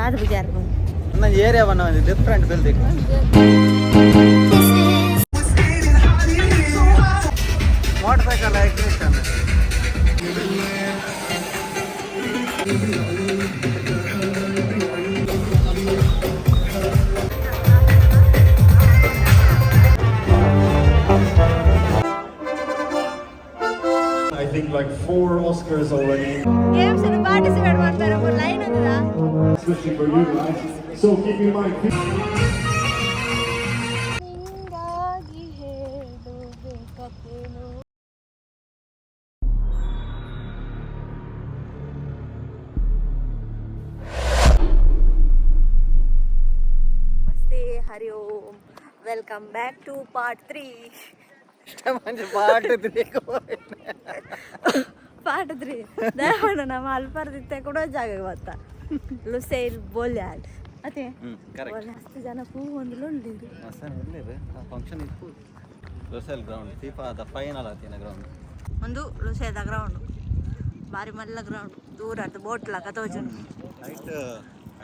ದಾದ ಬುಜಾರ್. ನನ್ನ ಏರಿಯಾ ಬಣ್ಣ different building. Motorcycle exhibition. I think like four Oscars already. Games participate ಮಾಡ್ತಾರೆ, ಮೂರು ಲೈನ್ ఉందా? Especially for you guys. So keep in mind. ನಿಂಗಾಗಿ ಹೇಳುವೆ ಕಥೆನು. ನಮಸ್ತೆ, ಹರಿ Om, welcome back to part 3. Part. Part 3 Devanna, ನಮ್ಮ ಅಲ್ಪರ್ದಿತ್ತೆ ಕೂಡ ಜಾಗ ಗೊತ್ತಾ, ಲುಸೈಲ್ ಬೋಲ್ಯಾಡ್ ಅದೇ. ಕರೆಕ್ಟ್. ಮಸ್ತ್ ಜನ ಪೂ ಒಂದು ಉಂಡಿರು. ಫಂಕ್ಷನ್ ಇತ್ತು. ಲೊಸೆಲ್ ಗ್ರೌಂಡ್, ಫಿಫಾದ ಫೈನಲ್ ಆತಿನ ಗ್ರೌಂಡ್. ಒಂದು ಲುಸೈದ ಗ್ರೌಂಡ್, ಬಾರಿ ಮಲ್ಲ ಗ್ರೌಂಡ್, ದೂರ ಅದು ಬೋಟ್ ಲಾಕ ತೋಜುಂಡು. ಹೈಟ್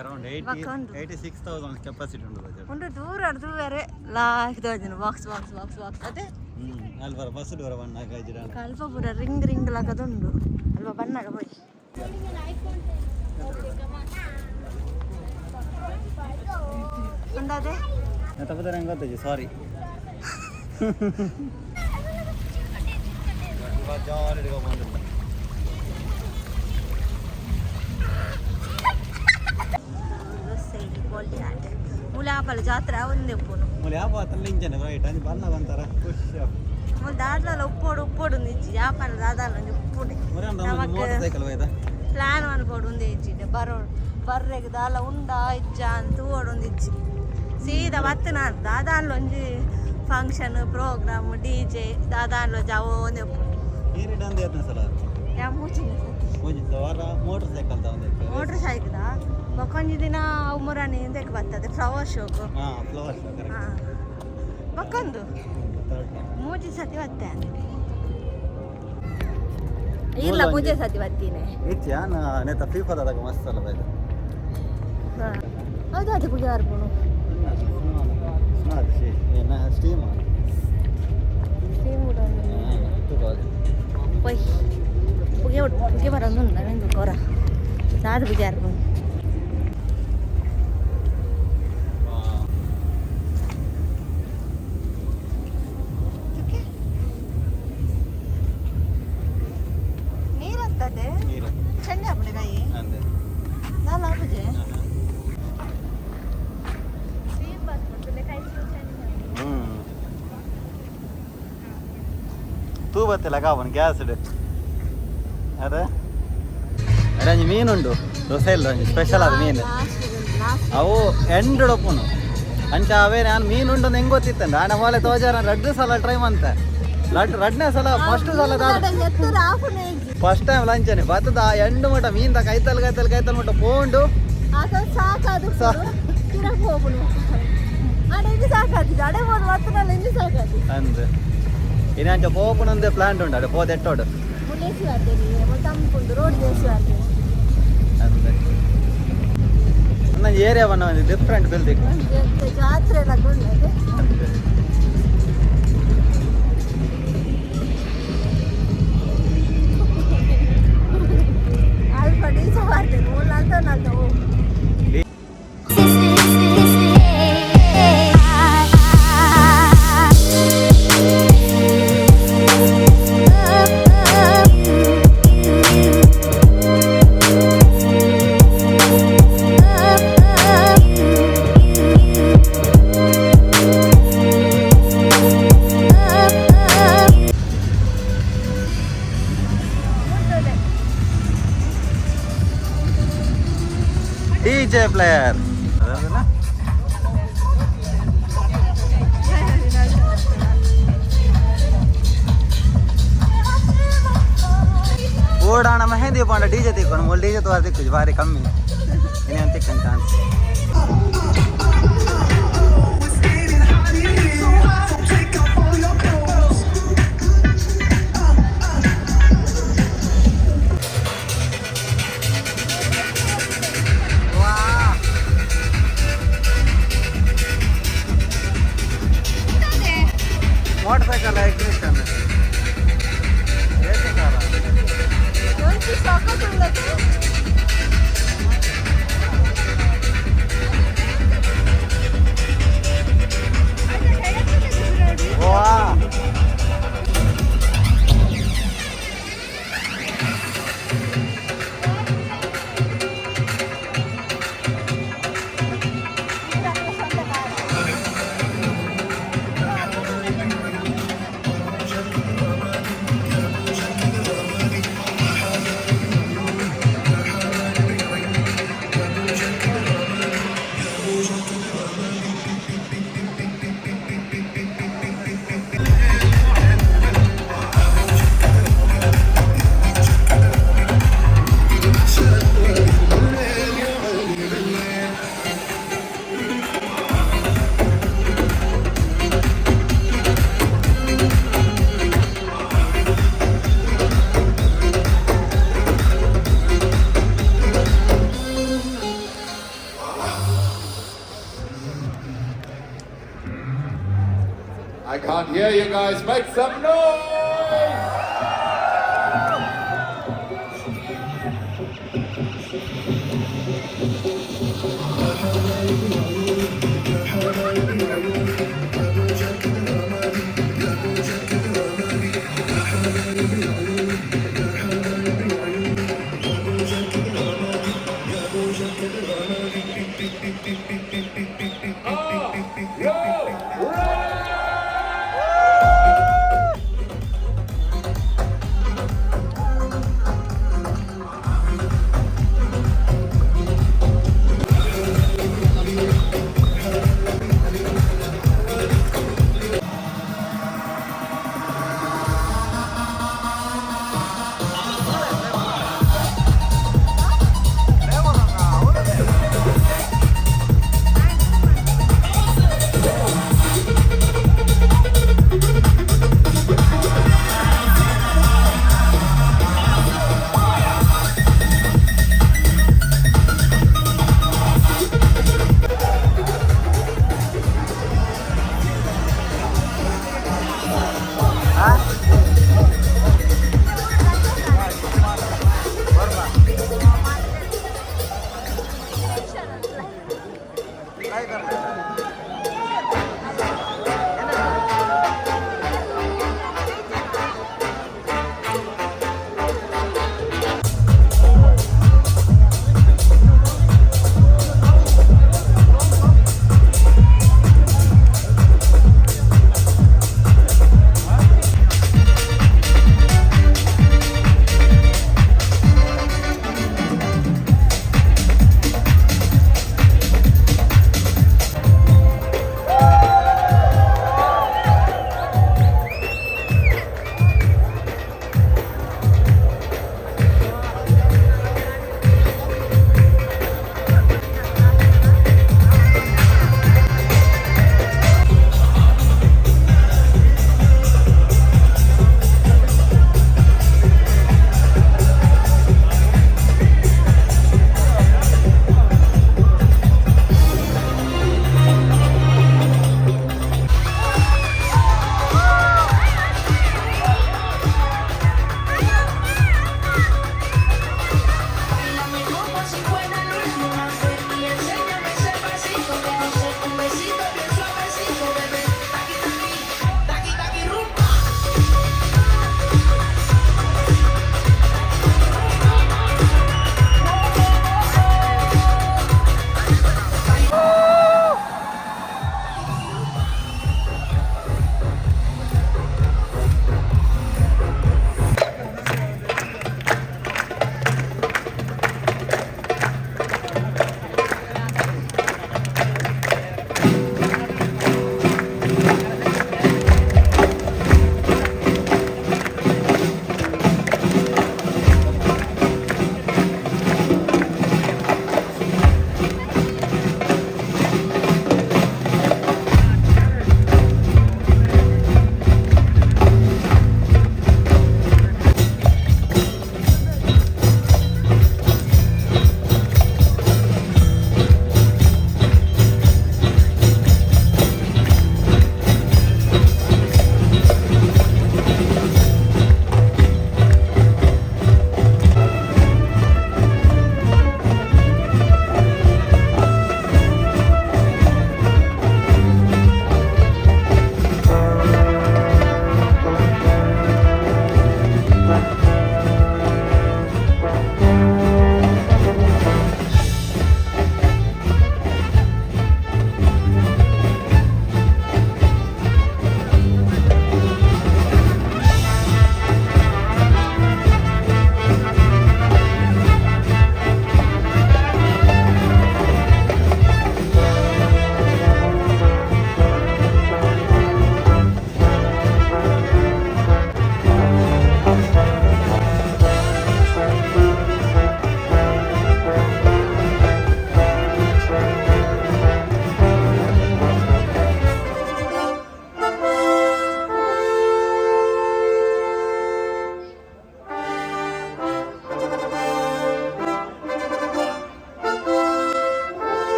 ಅರೌಂಡ್ 80 ಬೊಕ್ಕ 86,000 ಕೆಪಾಸಿಟಿ ಉಂಡು ಬಜೆಟ್. ಉಂಡು, ದೂರ ಅರ್ದು ಬೇರೆ ಲಾಕ್ ತೋಜುಂಡು, ಬಾಕ್ಸ್ ಬಾಕ್ಸ್ ಬಾಕ್ಸ್ ಬಾಕ್ಸ್ ಅದೇ. ಅಲ್ಲಿ ಬರ ಬಸ್ ಬರ ಬಣ್ಣ ಕಾಯ್ಜಿಡ. ಅಲ್ಪ ಪೂರ ರಿಂಗ್ ರಿಂಗ್ ಲಾಕದುಂಡು ಅಲ್ಪ ಬನ್ನಾಗ ಪೋಯ್. ಉಂಡದೆ. ತಪ್ಪದ್ರೆ ನಂಗೆ ಗೊತ್ತಾಜಿ, ಸಾರಿ. ಜಾಲಿ ಹಿಡ್ಕೊಂಡ್ಬಂದಿಲ್ಲ. ಮುಲಾಪಲ ಜಾತ್ರೆ ಒಂದೇ ಉಪ್ಪುನು. ಮೂಲೆ ಯಾವ ಆತಲ್ಲ ಇಂಚನೆ ರೈಟ್ ಅಂಜಿ ಬಣ್ಣ ಬಂತಾರ ಖುಷಿ. ಮುಲ್ ದಾದಲ ಉಪ್ಪೋಡು ಉಪ್ಪೋಡು ಇಜ್ಜಿ, ಜಾಪಾನ ದಾದಾಲ ಒಂಜಿ ಉಪ್ಪುಡೆ. ನಮಕ್ ಮೋಟರ್ ಸೈಕಲ್ ಹೋಯ್ತಾ. ಪ್ಲಾನ್ ಮನ್ಪೋಡು ಒಂದೇ ಇಜ್ಜಿ, ಬರೋಡು ಬರ್ರೆಗ್ ದಾಲ ಉಂಡಾ ಇಜ್ಜ ಅಂತ ತೂವೊಡು ಒಂದು ಇಜ್ಜಿ. ಸೀದಾ ಬತ್ತು ನಾನು ದಾದಾನ್ಲ ಒಂಜಿ ಫಂಕ್ಷನ್ ಪ್ರೋಗ್ರಾಮ್ ಡಿಜೆ ದಾದಾನ್ಲ ಜಾವೋ ಒಂದೇ ಉಪ್ಪುಂಡು. ನೀರಿಡ ಅಂದ ಎತ್ತನ ಸಲ. ಯಾ ಮೂಚಿನ ಸತಿ. ಒಂಜಿ ವಾರ ಮೋಟರ್ ಸೈಕಲ್ ತಗೊಂಡೆ. ಮೋಟರ್ ಸೈಕಲ್ ಬೊಕೊಂಜಿ ದಿನ ಅವು ಮುರಾನಿ ಇಂದಕ್ಕೆ ಬರ್ತದೆ ಫ್ಲವರ್ ಶೋಕು. ಹಾ, ಫ್ಲವರ್ ಶೋ, ಕರೆಕ್ಟ್. ಹಾಂ, ಬೊಕ್ಕೊಂದು ಥರ್ಡ್ ಟೈಮ್. ಮೂಜಿ ಸತಿ ಬತ್ತೆ ಇಲ್ಲ, ಮೂಜೆ ಸತಿ ಬತ್ತೀನಿ. ಇಚ್ಛೆ ನೇತ ಫೀಫಾದಾಗ ಮಸ್ತ್ ಅಲ್ಲ ಬೈದ. ಹೌದು, ಅದು ಪೂಜೆ ಅರ್ಪಣು. ಸ್ಟೀಮ್. ಸ್ಟೀಮ್. ಪೊಯ್ ಪುಗೆ ಪುಗೆ ಬರೋದು ನವೇಂದು ಕೊರ ದಾದ ಪೂಜೆ ಅರ್ಪಣು. ನೀರತ್ತದೆ. ನೀರು. ಚೆಂಡೆ ಆಪುಂಡು ಕೈ. ಅಂದೆ. ದಾಲ ಆಪುಜೆ. ಹ್ಮ್ ತೂ ಬತ್ತಿಲ್ಲ ಕಾವನ್ ಗ್ಯಾಸ್ ಅದೇ. ಅರೆ, ಅಂಜಿ ಮೀನುಂಡು ದೋಸೆ ಇಲ್ಲ, ಒಂಜಿ ಸ್ಪೆಷಲ್ ಅದು ಮೀನು. ಅವು ಎಂಡ್ ಉಡಪುನು ಅಂಚ ಅವೇ. ನಾನು ಮೀನು ಉಂಡು ಹೆಂಗ್ ಗೊತ್ತಿತ್ತಂಡ ಆಣ ಮೋಲೆ ತೋಜಾರ ರಡ್ಡು ಸಲ ಟ್ರೈ ಮಂತೆ ಲಡ್ ರಡ್ನೇ ಸಲ, ಫಸ್ಟ್ ಸಲ ಫಸ್ಟ್ ಟೈಮ್ ಲಂಚನೆ ಬತ್ತದ ಎಂಡು ಮಟ ಮೀನ್ದ ಕೈತಲ್ ಕೈತಲ್ ಕೈತಲ್ ಮಟ್ಟ ಪೋಂಡು. ಸಾಕಾದು ಪಿರಕ್ ಹೋಗುನು ಅಡೆ ಇಂಜಿ ಸಾಕಾತಿ ಅಡೆ ಹೋದ್ ಮತ್ತನಲ್ಲ ಇಂಜಿ ಸಾಕಾತಿ. ಅಂದ್ ಇನ್ನು ಅಂಚ ಪೋಪುನಂದೆ ಪ್ಲಾಂಟ್ ಉಂಡು, ಅಡೆ ಪೋದ ಎಟ್ಟೋಡು. ಮುಲೇಸಿ ಬರ್ತೇನೆ, ತಂಪುಂಡು ರೋಡ್ ದೇಸಿ ಬರ್ತೇನೆ. ಅಂದ್ ಒಂದೊಂದು ಏರಿಯಾ ಬಣ್ಣ ಒಂದು ಡಿಫ್ರೆಂಟ್ ಬಿಲ್ಡಿಂಗ್. ಜಾತ್ರೆ ಎಲ್ಲ ಉಂಟು. ಅಲ್ಪ ಡೀಸ ಬರ್ತೇನೆ ಮೂರು ನಾಲ್ಕು ನಾಲ್ಕು. DJ player. ಓಡಾಣ ಮೆಹಂದಿ ಪಾಂಡ ಡಿಜೆ ತಿಕ್ಕೊಂಡು ಮೂಲ ಡಿಜೆ ತೋರ ತಿಕ್ಕು ಬಾರಿ ಕಮ್ಮಿ ಇನ್ನೇನು ತಿಕ್ಕನ್ ಚಾನ್ಸ್. ವಾ. Can't hear you guys. Make some noise!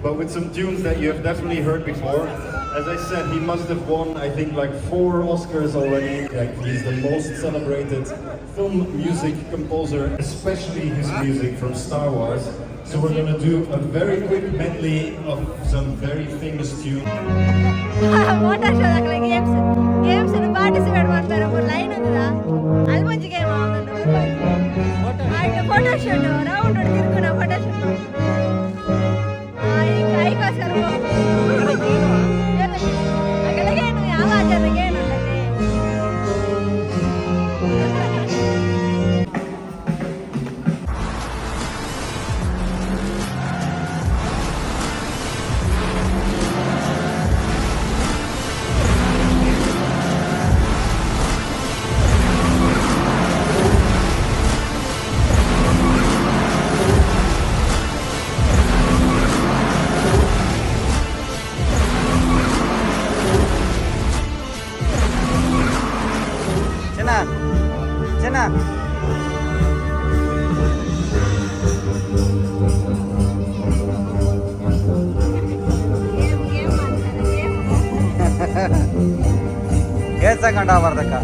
But with some tunes that you have definitely heard before. As I said, he must have won, I think, like 4 Oscars already. Like, he's the most celebrated film music composer, especially his music from Star Wars. So we're gonna do a very quick medley of some very famous tunes. Motor show ದಾಕಲೆ games games participate ಮಾಡ್ತಾರೆ ಮೂರು line ಉಂಟದ ಅಲ್ಮಂಜಿ game ಆಯ್ತು photo shoot round ತಿರ್ಕುನ photo shoot ಐಕೋಸ್ಕರ ಅಗಲಗೇನು ಯಾವ ಆಚಾರಗೇನು ಉಂಟದೆ. ಚೆನ್ನ ಚೆನ್ನ. ಗೇಮ್ ಗೇಮ್ ಮಾಡ್ತಾರೆ ಗೇಮ್. ಏಟ್ ಸೆಕೆಂಡ್ ಆಗ್ಬಾರ್ದಕ್ಕ.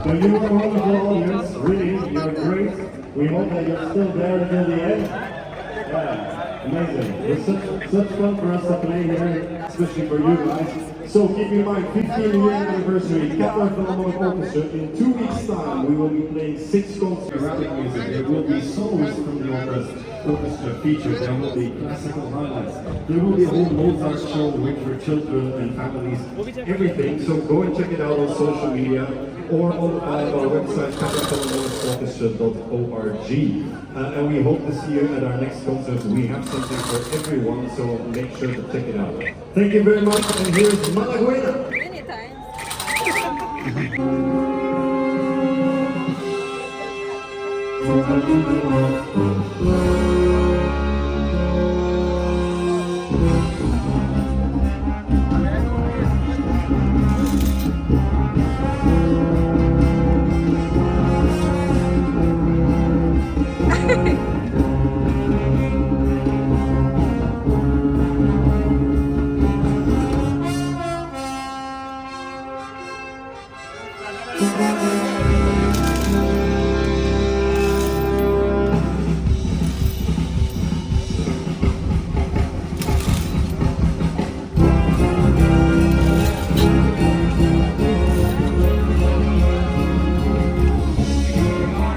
But you are wonderful audience, really, you're great. We hope that you're still there until the end. Yeah, amazing. It's such fun for us to play here, especially for you guys. So keep in mind, 15-year anniversary, Qatar Philharmonic Orchestra. In 2 weeks' time, we will be playing 6 concerts. Arabic music. There will be soloists from the orchestra featured. There will be classical highlights. There will be a whole Mozart show with for children and families, everything. So go and check it out on social media or on our website, qatarphilharmonicorchestra.org. And we hope to see you at our next concert. We have something for everyone, so make sure to check it out. Thank you very much, and here's Malaguena. Many times.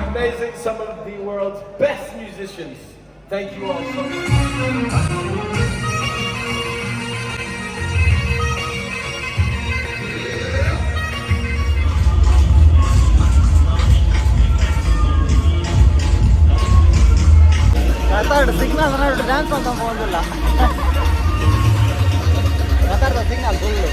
Amazing, some of the world's best musicians. Thank you all so much. ಮಾತಾಡು signal ನೋಡಿ dance ಅಂತ ಹೋಗಿಲ್ಲ ಮಾತಾಡ್ದ signal full.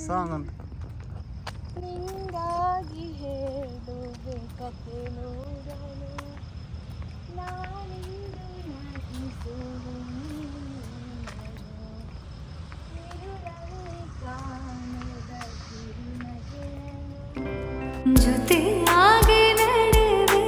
Song ಅಂತ. ನಿಂಗಾಗಿ ಹೇಳುವೆ ಕತೆ ನೂರನು ನಾನಿಂದು ನಗಿಸುವೆ ನೀನು ನಿರುಳಲ್ಲಿ ಕಾಣದ ಕಿರುನಗೆಯನು ಜೊತೆಯಾಗಿ ನಡೆವೆ.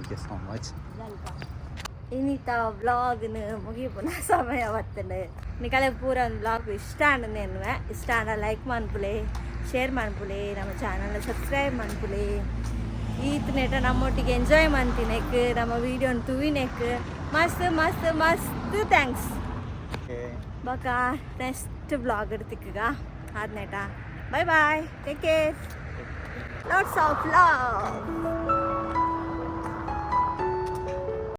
Thank you so much. ಇನಿತ ವ್ಲಾಗ್ನ ಮುಗಿಪುನ ಸಮಯ ಬರ್ತದೆ. ನಿಕಲೆ ಪೂರ ಒಂದು ವ್ಲಾಗ್ ಇಷ್ಟ ಆಂಡ್ ಇಷ್ಟ ಆಂಡ ಲೈಕ್ ಮನ್ಪುಲೆ, ಶೇರ್ ಮನ್ಪುಲೆ, ನಮ್ಮ ಚಾನಲ್ ಸಬ್ಸ್ಕ್ರೈಬ್ ಮನ್ಪುಲೆ. ಈತ್ ನೆಟ ನಮ್ಮೊಟ್ಟಿಗೆ ಎಂಜಾಯ್ ಮಂತಿನೆಕ್, ನಮ್ಮ ವೀಡಿಯೋನ ತುವಿನೆಕ್ ಮಸ್ತ್ ಮಸ್ತ್ ಮಸ್ತ್ thanks. ಬೊಕ ನೆಕ್ಸ್ಟ್ ವ್ಲಾಗ್ ತಿಕ್ಕಗ ಆದ್ನೇಟ, bye bye, take care, lots of love.